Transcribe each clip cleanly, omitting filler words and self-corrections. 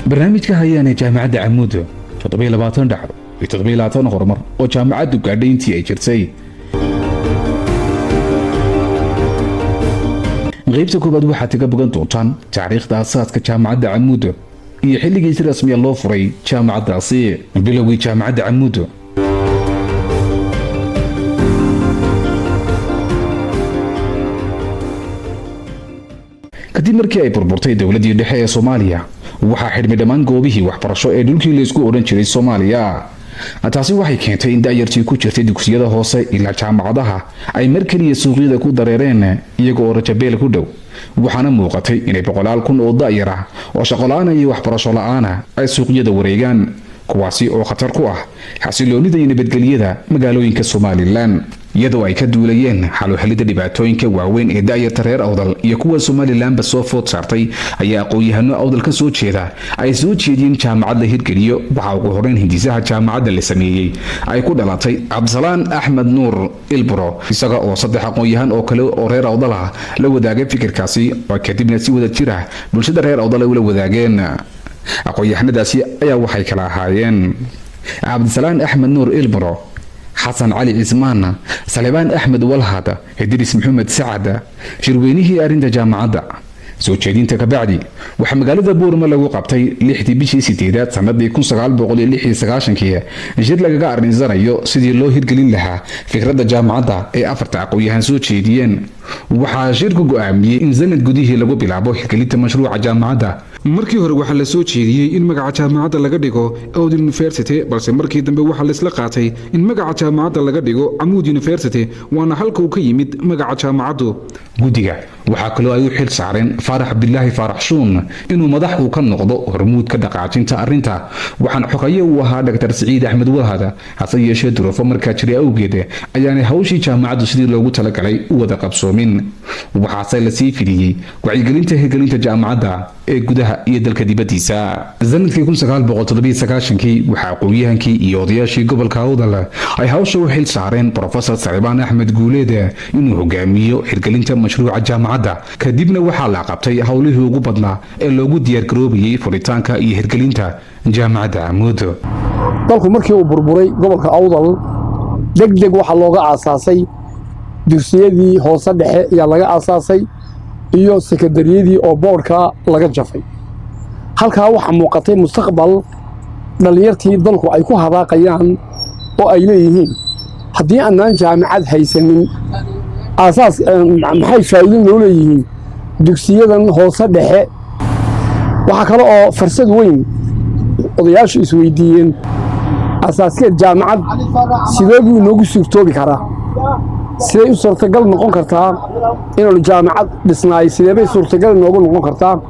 Barnaamijka Hayaane Jaamacadda Camuud, 27 dhacdo iyo 27 horumar oo jaamacaddu gaadhay intii ay jirtay. Qaybta koowaad waxaad kaga bogan doontaan taariikhda asaaska Jaamacadda Camuud iyo xilligii si rasmiya loo furay jaamacaddaasi. Bilowgii Jaamacadda Camuud. Kadib markii ay burburtay dowladdii dhexe ee Soomaaliya, waxaa xidhmay dhammaan goobihii waxbarasho ee dhulkii laysku odhan jiray Soomaaliya. Taasi waxay keentay in da'yartii ku jirtay dugsiyada hoose ilaa jaamacadaha ay mar keliya suuqyada ku dareereen, iyaga oo rajabeel ku dhow. Waxaana muuqatay inay boqolaal kun oo da'yar ah oo shaqo la'aana iyo waxbarasho la'aana ay suuqyada wareegaan, kuwaasi oo khatar ku ah xasiloonida iyo nabadgelyada magaalooyinka Somaliland. Iyadoo ay ka duulayeen xaluxelida dhibaatooyinka waaweyn ee da'yarta reer Awdal iyo kuwa Somalilandba soo food saartay, ayaa aqoon-yahano Awdal ka soo jeeda ay soo jeediyeen jaamacad la hirgeliyo. Waxaa ugu horeyn hindisaha jaamacadda la sameeyey ay ku dhalatay Cabdisalaan Axmed Nuur Ilburo, isaga oo saddex aqoon-yahan oo kale oo reer Awdal ah la wadaagay fikirkaasi, oo kadibna si wada jir ah bulshada reer Awdal ay ula wadaageen. Aqoon-yahanadaasi ayaa waxay kala ahaayeen Cabdisalaan Axmed Nuur Ilburo, Xasan Cali Cismaan, Salebaan Axmed Walhad, Idris Maxamed Sacad. Shirweynihii arrinta jaamacadda soo jeedinta kabacdi waxaa magaalada Boorma lagu qabtay 6dii bishii 8aad sanadii 1996kii shir lagaga arrinsanayo sidii loo hirgelin lahaa fikradda jaamacadda ee afarta aqoon-yahan soo jeediyeen. Waxaa shirku go'aamiyey in sanad gudihii lagu bilaabo hirgelinta mashruuca jaamacadda. Markii hore waxaa la soo jeediyey in magaca jaamacadda laga dhigo Awdal University, balse markii dambe waxaa laisla qaatay in magaca jaamacadda laga dhigo Camuud University, waana halka uu ka yimid magaca jaamacaddu. Guddiga waxaa kaloo ay u xil saareen Faarax Cabdilaahi Faarax Shuun inuu madax uu ka noqdo hormuudka dhaqaajinta arrinta, waxaana xogaye uu ahaa Dhaktar Siciid Axmed Walhad. Hase yeeshee, duruufo markaa jiray awgeed ayaanay hawshii jaamacaddu sidii loogu talagalay u wada qabsoomin. Waxaase lasii fidiyey wacyigelinta hirgelinta jaamacadda ee gudaha iyo dalka dibaddiisa. Sanadkii kii waxaa aqoon-yahankii iyo odayaashii gobolka Awdal ay hawsha u xil saareen Brofesor Salibaan Axmed Guuleed inuu hogaamiyo hirgelinta mashruuca jaamacadda. Kadibna waxaa la qabtay howlihii ugu badnaa ee loogu diyaargaroobayay furitaanka iyo hirgelinta Jaamacadda Camuud. Dalku markii uu burburay, gobolka Awdal deg deg waxaa looga aasaasay dugsiyadii hoose dhexe ayaa laga aasaasay iyo sekandariyadii oo boodhka laga jafay. Halkaa waxaa muuqatay mustaqbal dhallinyartii dalku ay ku hadaaqayaan oo ay leeyihiin: haddii annaan jaamacad haysanin, aasaas maxay faa'iido noo leeyihiin dugsiyadan hoose dhexe? Waxaa kale oo farsad weyn odayaashu isweydiiyeen: asaaskeed jaamacad sidee buu inoogu suurtoobi karaa? Siday u suurtagal noqon kartaa inaynu jaamacad dhisnaay? Sidee bay suurtagal inoogu noqon kartaa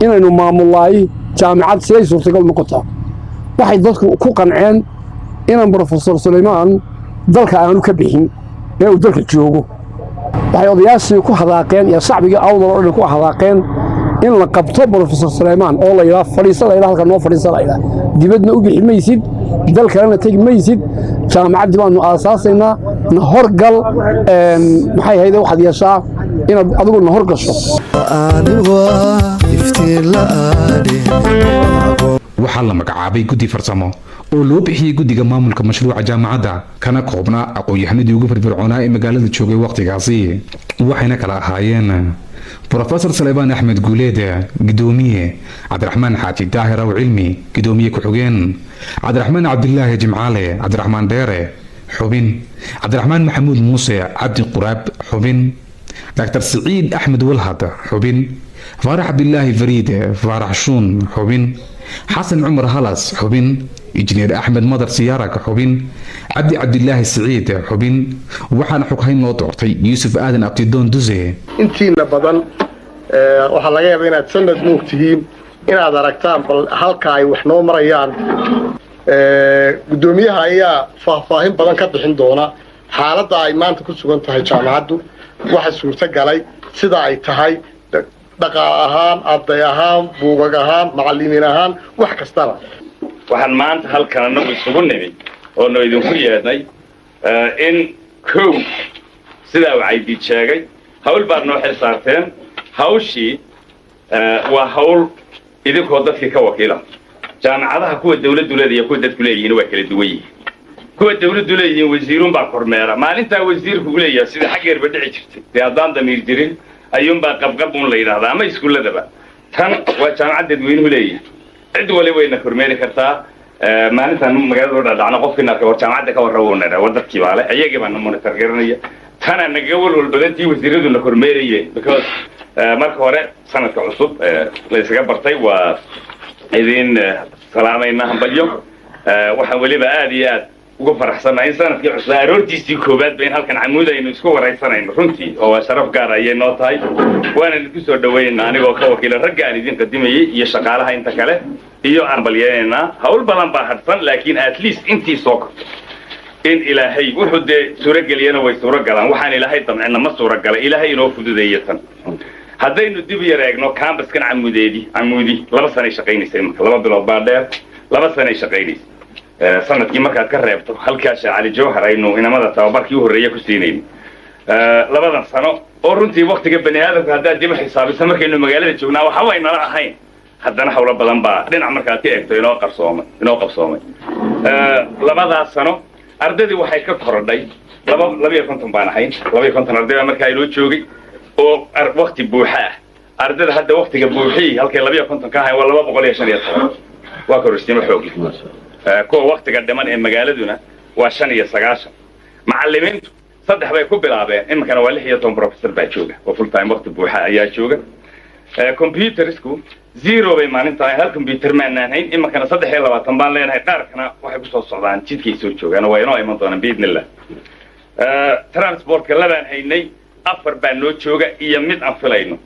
inaynu maamullaay jaamacad? Siday suurtagal noqotaa? Waxay dadku ku qanceen inaan Brofesor Sulaymaan dalka aanu ka bixin ee uu dalka joogo. Waxay odayaashii ku hadaaqeen iyo shacbigii Awdal oo dhan ku hadaaqeen in la qabto Brofesor Sulaymaan oo la yidhaha fadhiisa, la yidhaha halka noo fadhiisa, la yidhaha dibadna u bixi maysid, dal kalena tegi maysid, jaamacaddii baanu aasaasaynaa, na horgal. Maxay hayde, waxaad yeeshaa inaad adigu na horgasho. Waxaa la magacaabay guddi farsamo oo loo bixiyey guddiga maamulka mashruuca jaamacadda, kana koobnaa aqoon-yahanadii ugu firfircoonaa ee magaalada joogay wakhtigaasi, waxayna kala ahaayeen Brofesor Salebaan Axmed Guuleed, gudoomiye; Cabdiraxmaan Xaaji Daahir Aw Cilmi, gudoomiye ku-xigeen; Cabdiraxmaan Cabdilaahi Jimcaale, Cabdiraxmaan Dheere, xubin; Cabdiraxmaan Maxamuud Muuse, Cabdi Quraab, xubin; Dr Siciid Axmed Walhad, xubin; Faarax Cabdilaahi Fariid, Faarax Shuun, xubin; Xasan Cumar Halas, xubin; Injineer Axmed Madar Siyaarag, xubin; Cabdi Cabdilaahi Siciid, xubin. Waxaana xoghayn loo doortay Yuusuf Aadan Abtidoon Duse. Intiina badan waxaa laga yaabaa inaad sanad moog tihiin, inaad aragtaan bal halka ay wax noo marayaan. Guddoomiyaha ayaa faahfaahin badan ka bixin doona xaaladda ay maanta ku sugan tahay jaamacaddu, waxa suurto galay, sida ay tahay dhaqaal ahaan, arday ahaan, buugag ahaan, macallimiin ahaan, wax kastaba. Waxaan maanta halkan anagu isugu nimi oonu idinku yeedhnay in kow, sidaa uu Caydiid sheegay, hawl baad noo xil saarteen. Hawshii waa hawl Idinkoo dadkii ka wakiila, jaamacadaha kuwa dawladdu leedaya, kuwa dadku leeyihiin waa kala duwan yihiin. Kuwa dawladdu leeyihiin wasiirunbaa kormeera. Maalintaa wasiirku leeyahay, sida xaggeerba dhici jirtay dee, haddaan damiir jirin ayuunbaa qabqab un la yidhahdaa ama iskuulladaba. Tan waa jaamacad dadweynuhu leeyahay, cid wali wayna kormeeri kartaa. Maalintaan magaalada u dhadhacno, qofkiina arkay, "War jaamacadda ka warraba," una dhaa. War dadkii baa le, iyagii baa na monitor garanaya. Tana nagaga walwal badantii wasiiraduna kormeerayeen, because marka hore sanadka cusub la isaga bartay waa idin salaamayna, hambalyo. Waxaan weliba aad iyo aad uga faraxsannahay in sanadkii cusub aroortiisii koowaadba in halkan Camuud aynu isku waraysanayno runtii, oo waa sharaf gaar ayay noo tahay. Waana idinku soo dhaweynaa anigoo ka wakiila ragga aan idin qadimayey iyo shaqaalaha inta kale iyo aan balyenaynaa. Hawl badan baa hadhsan, laakiin at least intii soo kortay in Ilaahay wuxuu dee suurageliyana way suuro galaan, waxaan Ilaahay damcina ma suuro galay. Ilaahay inoo fududeeya. Tan haddaynu dib yar eegno, campuskan Camuudeedi, Camuudi 2 sanay shaqaynaysa imanka, 2 bilood baa dheer, 2 sanay shaqaynaysa. Sanadkii markaad ka reebto halkaa Sheekh Cali Jawhar aynu inamada tababarkii u horreeya ku siinayno, labadan sano oo runtii waktiga bani aadamka haddaad dib u xisaabiso, markaynu magaalada joognaa waxba aynala ahayn, haddana hawlo badan baa dhinac markaad ka eegto inoo qarsoomay, inoo qabsoomay. Labadaas sano ardaydii waxay ka korodhay 52 baan ahayn, 52 arday baa markaa inoo joogay oo wakti buuxa ah. Ardayda hadda waktiga buuxii halkay 52 ka ahayn waa 215. Waa kororsiimo xoog leh. Kuwa waktiga dhiman ee magaaladuna waa 95. Macallimiintu saddex bay ku bilaabeen, iminkana waa 16 professor baa jooga oo full time wakti buuxa ayaa jooga. Computersku zero bay maalinta, hal computer maanaan hayn, iminkana 23 baan leenahay. Qaarkana waxay kusoo socdaan, jidkay soo joogaan oo waa inoo iman doonaan biidni illah. Transportka labaan haynay, afar baa noo jooga iyo mid aan filayno.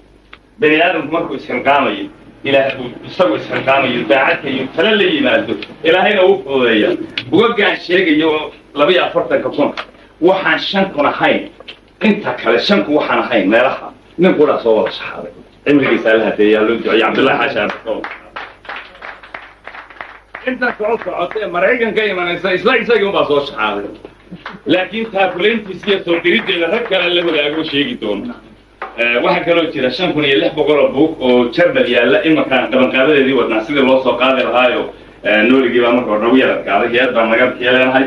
Bani aadamku markuu isxilqaamayo, Ilaah uu isagu isxilqaamayo, daacadka iyo tale la yimaado, Ilaahayna uu fududeeya. Bugagaan sheegayo oo 42,000, waxaan 5,000 ahayn, inta kale 5,000 waxaan ahayn meelaha nin quraa soo wada shaxaaday. Cimrigiisa alla hadeeyaa, loo duceeyey, Cabdullahi Xaashi Arko. Inta soo socota ee Maraykan ka imanaysa isla isagii unbaa soo shaxaaday, laakiin taakulayntiisa iyo soo diriddeeda rag kale la wadaago sheegi doono. Waxaa kaloo jira 5600 oo buug oo Jarmal yaalla. Imankaan qabanqaabadeedii wadnaa sidii loo soo qaadi lahaayo. Nooligii baa marka hore nagu yar adkaaday, hay-ad baan naga bixiya leenahay.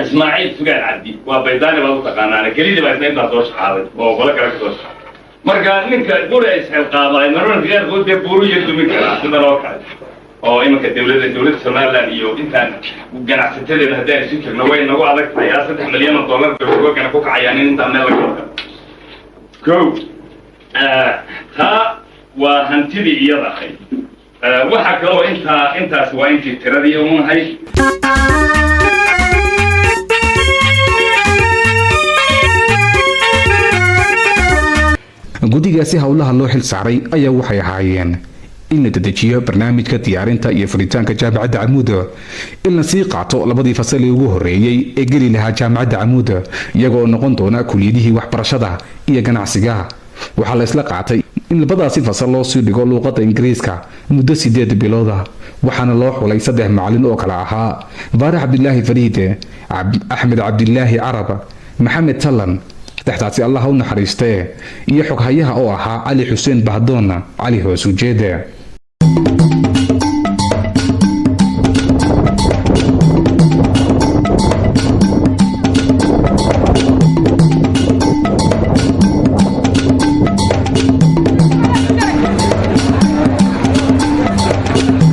Ismaaciil Sugaan Cabdi waa Baydaani baad u taqaanaane, kelidii baa isna intaa soo shaxaaday oo qolo kale ka soo shaxaaday. Marka ninka qura isxilqaamaay marmarka qaarkood dee buuru yar dumin karaa sidan oo kale, oo imanka dawladda Somaliland iyo intaan ganacsatadeeda haddaan isu jirno way nagu adag tahay. Ilaa 3 milyan oo dollar bay bugagana ku kacayaan in intaa meel laga wada ko. Taa waa hantidii iyada ahayd. Waxaa kaloo intaa, intaas waa intii tiradii uun ahayd. Guddigaasi howlaha loo xil saaray ayaa waxay ahaayeen in la dedejiyo barnaamijka diyaarinta iyo furitaanka jaamacadda Camuuda, in la sii qaato labadii fasal ee ugu horreeyey ee geli lahaa jaamacadda Camuuda, iyagoo noqon doona kuliyadihii waxbarashada iyo ganacsiga. Waxaa la isla qaatay in labadaasi fasal loo sii dhigo luuqadda Ingiriiska muddo 8 bilooda, waxaana loo xulay saddex macalin oo kale ahaa Faarax Cabdilaahi Fariide, Axmed Cabdilaahi Carab, Maxamed Tallan. Saddexdaasi Allah u naxariistee, iyo xoghayaha oo ahaa Cali Xuseen Bahdoon, Cali Hoos Ujeede.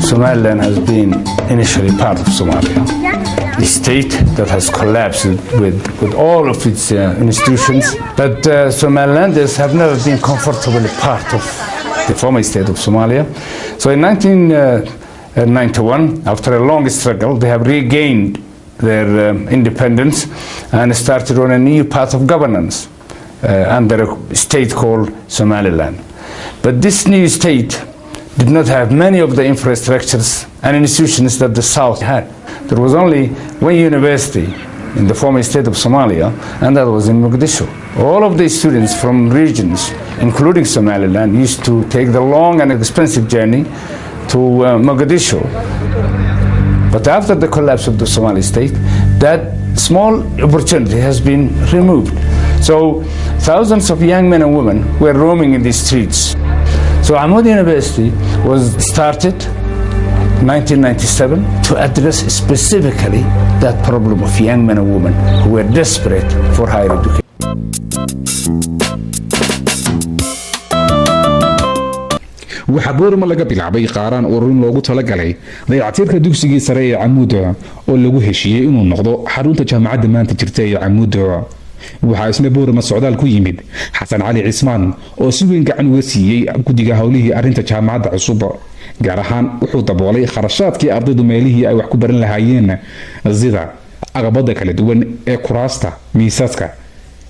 Somaliland has been initially part of Somalia, a state that has collapsed with all of its institutions. But Somalilanders have never been comfortably part of the former state of Somalia. So in 1991, after a long struggle, they have regained their independence and started on a new path of governance under a state called Somaliland. But this new state did not have many of the infrastructures and institutions that the South had. There was only one university in the former state of Somalia, and that was in Mogadishu. All of the students from regions, including Somaliland, used to take the long and expensive journey to Mogadishu. But after the collapse of the Somali state, that small opportunity has been removed. So thousands of young men and women were roaming in the streets. So Amoud University was started 1997 to address specifically that problem of young men and women who were desperate for higher education. Waxaa Boorama laga bilaabay qaaraan ururin loogu talagalay dayactirka dugsigii sare ee Camuuda, oo lagu heshiiyey inuu noqdo xarunta jaamacadda maanta jirta ee Camuuda. Waxaa isna Boorama socdaal ku yimid Xasan Cali Cismaan, oo si weyn gacan uga siiyey guddiga howlihii arrinta jaamacadda cusub. Gaar ahaan wuxuu daboolay kharashaadkii ardaydu meelihii ay wax ku baran lahaayeen, sida agabada kala duwan ee kuraasta, miisaska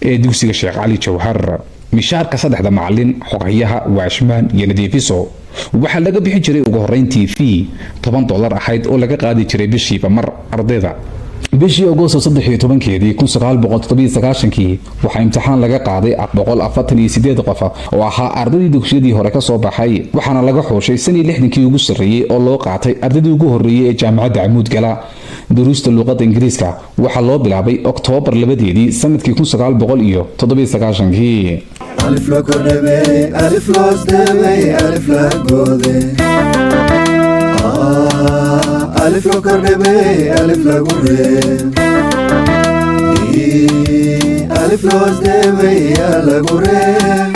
ee dugsiga Sheekh Cali Jawhar. Mishaarka saddexda macalin, xoghayaha, waashmaan iyo nadiifiso waxaa laga bixin jiray ugu horreyntii fee $10 ahayd oo laga qaadi jiray bishiiba mar ardayda. Bishii Agosto 13-keedii 1997-kii waxaa imtixaan laga qaaday 148 qof oo ahaa ardaydii dugsiyadii hore ka soo baxay, waxaana laga xuushay 65-kii ugu sarreeyey oo loo qaatay ardaydii ugu horreeyey ee jaamacadda Camuud gala. Duruusta luuqadda Ingiriiska waxaa loo bilaabay Oktoobar 2-deedii sanadkii 1997-kii. Alif la kordhabay, alif loos dhabay, alif la goode. Alif la kordhabay, alif lagu reeb, alif loos dhabay, yaa lagu reeb.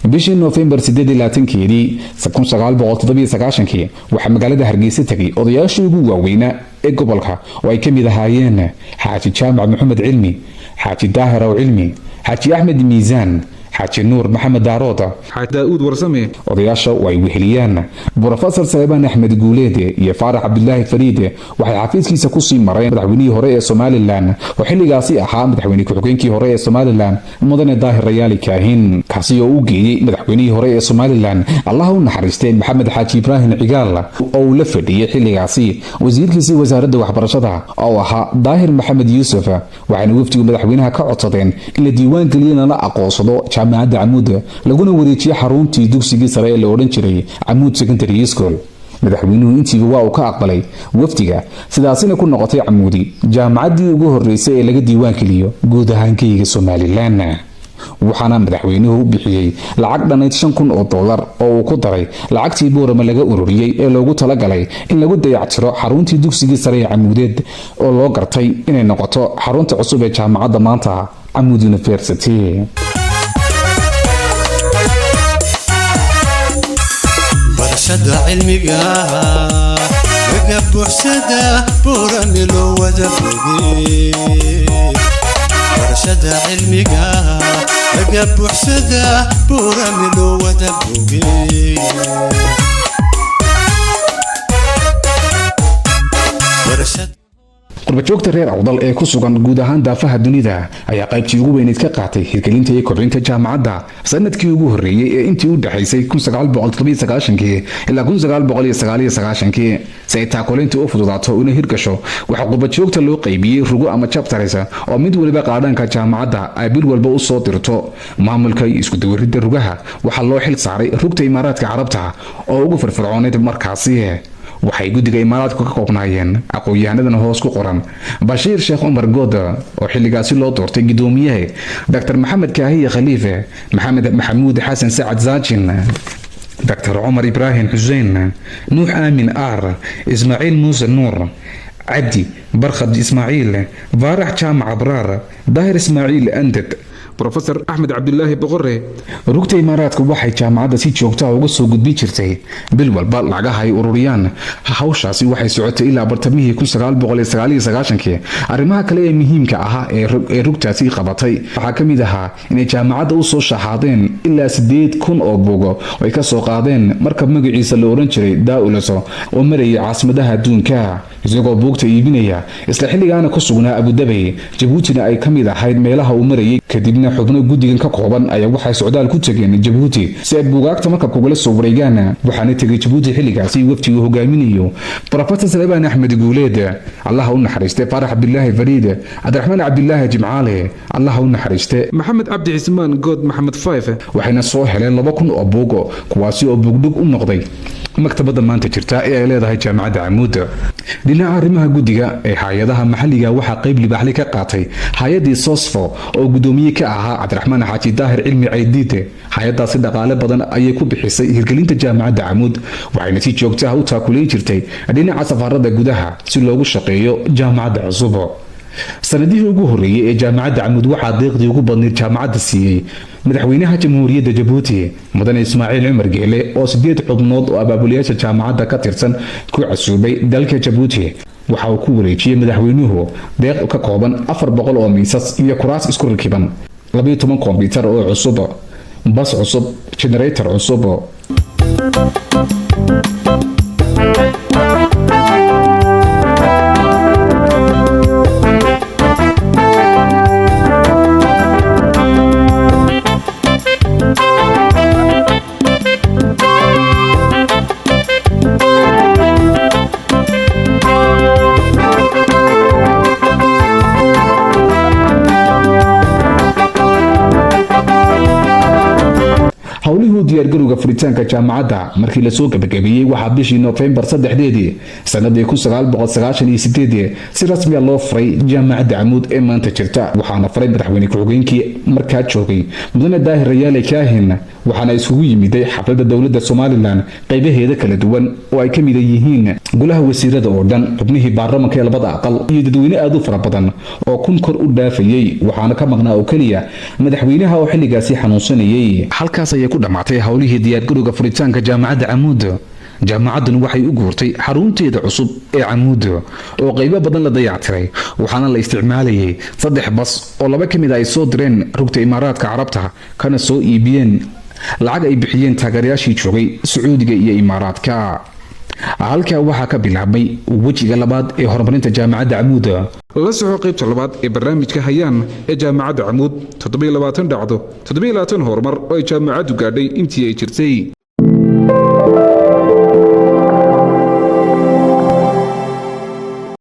Bishii Noofembar 28-keedii 1997-kii waxaa magaalada Hargeysa tegay odayaashii ugu waaweynaa ee gobolka, oo ay ka mid ahaayeen Xaaji Jaamac Maxamed Cilmi, Xaaji Daahir Aw Cilmi, Xaaji Axmed Miisaan, Xaaji Nuur Maxamed Daarood, Xaaji Daa'uud Warsame. Odayaasha oo ay weheliyaan Brofesor Salebaan Axmed Guuleed iyo Faarax Cabdulaahi Fariid waxay xafiiskiisa kusii mareen madaxweynihii hore ee Somaliland, oo xilligaasi ahaa madaxweyne ku-xigeenkii hore ee Somaliland, Mudane Daahir Rayaali Kaahin, kaasi oo u geeyey madaxweynihii hore ee Somaliland, Allaha u naxariistay, Maxamed Xaaji Ibraahim Cigaal, oo uu la fadhiyey xilligaasi wasiirkiisii wasaaradda waxbarashada oo ahaa Daahir Maxamed Yuusuf. Waxayna wafdigu madaxweynaha ka codsadeen in la diiwaan geliyo lana aqoonsado jaamacadda Camuud, laguna wareejiyo xaruntii dugsigii sare ee la odhan jiray Camuud Secondary School. Madaxweynuhu intiiba waa uu ka aqbalay wafdiga, sidaasina ku noqotay Camuudi jaamacaddii ugu horreysay ee laga diiwaan geliyo guud ahaan keyga Somaliland. Waxaana madaxweynuhu bixiyey lacag dhanayd $5,000 oo uu ku daray lacagtii Boorama laga ururiyey ee loogu talagalay in lagu dayactiro xaruntii dugsigii sare ee Camuudeed, oo loo gartay inay noqoto xarunta cusub ee jaamacadda maanta Camuud University. Barashada cilmiga laga buuxsada, Boorame loo wada fogey. Barashada cilmiga laga buuxsada, Boorame loo wada fogey. Qurbajoogta reer Awdal ee ku sugan guud ahaan daafaha dunida ayaa qaybtii ugu weyneyd ka qaatay hirgelinta iyo kobcinta jaamacadda sanadkii ugu horreeyey ee intii u dhexaysay ilaa. Si ay taakulinta u fududaato una hirgasho, waxaa qurbajoogta loo qaybiyey rugo ama chapters, oo mid waliba qaadhaanka jaamacadda ay bil walba u soo dirto. Maamulka iyo iskudawaridda rugaha waxaa loo xil saaray rugta Imaaraadka Carabta oo ugu firfircooneyd markaasi. Waxay guddiga Imaaraadku ka koobnaayeen aqoon-yahanadan hoos ku qoran: Bashiir Sheekh Cumar Gooda, oo xilligaasi loo doortay guddoomiyaha, Dr Maxamed Kaahiye Khaliife, Maxamed Maxamuud Xasan Sacad Saajin, Dr Cumar Ibraahim Xuseen, Nuux Aamin Aar, Ismaaciil Muuse Nuur, Cabdi Barkhad Ismaaciil, Faarax Jaamac Abraar, Daahir Ismaaciil Andad, Brofesor Axmed Cabdilaahi Boqore. Rugta Imaaraadku waxay jaamacadda si joogta ah uga soo gudbin jirtay bil walba lacagaha ay ururiyaan. Hawshaasi waxay socotay ilaa bartamihii. Arrimaha kale ee muhiimka ahaa ee rugtaasi qabatay waxaa ka mid ahaa inay jaamacadda u soo shaxaadeen ilaa 8,000 oo buugo oo ay ka soo qaadeen markab magaciisa la odhan jiray Daaulos, oo marayay caasimadaha adduunka isagoo buugta iibinaya, isla xilligaana ku sugnaa Abudabay, Jabuutina ay ka mid ahayd meelaha uu marayay. Kadibna xubno guddigan ka kooban ayaa waxay socdaal ku tegeen Jabuuti si ay buugaagta markabka ugala soo wareegaan. Waxaana tegay Jabuuti xilligaasi wafdigu hogaaminayo Brofesor Salebaan Axmed Guuleed, Allaha u naxariiste, Faarax Cabdilaahi Fariid, Cabdiraxmaan Cabdilaahi Jimcaale, Allaha u naxariiste, Maxamed Cabdi Cismaan Good, Maxamed Fife. Waxayna soo heleen 2,000 oo buugo, kuwaasi oo buugdhug u noqday maktabadda maanta jirta ee ay leedahay jaamacadda Camuud. Dhinaca arrimaha guddiga ee hay-adaha maxalliga, waxaa qayb libaaxle ka qaatay hay-addii SOSFO oo guddoomiye ka ahaa Cabdiraxmaan Xaaji Daahir Cilmi Caydiide. Hay-addaasi dhaqaale badan ayay ku bixisay hirgelinta Jaamacadda Camuud, waxayna si joogto ah u taakulayn jirtay dhinaca safaarada gudaha si loogu shaqeeyo jaamacadda cusub. Sanadihii ugu horreeyey ee Jaamacadda Camuud, waxaa deeqdii ugu badnayd jaamacadda siiyey madaxweynaha Jamhuuriyadda Jabuuti, Mudane Ismaaciil Cumar Geele, oo 8 xubnood oo abaabulayaasha jaamacadda ka tirsan ku casuubay dalka Jabuuti. Waxa uu ku wareejiyey madaxweynuhu deeq ka kooban 400 oo miisas iyo kuraas isku rakiban, 12 kombyutar oo cusub, bas cusub, generator cusub. Howlihii diyaargarowga furitaanka jaamacadda markii lasoo gabagabeeyey, waxaa bishii Noofembar 3deedii sanadii 1998 si rasmiya loo furay Jaamacadda Camuud ee maanta jirta. Waxaana furay madaxweyne ku-xigeenkii markaa joogay, Mudane Daahir Rayaale Kaahin. Waxaana iskugu yimiday xafladda dowladda Somaliland qaybaheeda kala duwan, oo ay ka mida yihiin golaha wasiirada oo dhan, xubnihii baarlamanka ee labada aqal iyo dadweyne aad u fara badan oo 1000 kor u dhaafayey. Waxaana ka maqnaa oo keliya madaxweynaha oo xilligaasi xanuunsanayay. Halkaas ayay ku dhammaatay howlihii diyaargarowga furitaanka Jaamacadda Camuud. Jaamacadduna waxay u guurtay xarunteeda cusub ee Camuud oo qaybo badan la dayactiray, waxaana la isticmaalayay saddex bas oo laba ka mid a ay soo direen rugta Imaaraadka Carabta, kana soo iibiyeen lacag ay bixiyeen taageerayaashii joogay Sacuudiga iyo Imaaraadka. Halkaa waxaa ka bilaabmay wejiga labaad ee horumarinta Jaamacadda Camuud. La soco qaybta labaad ee barnaamijka Hayaan ee Jaamacadda Camuud, 27 dhacdo, 27 horumar oo ay jaamacaddu gaadhay intii ay jirtay.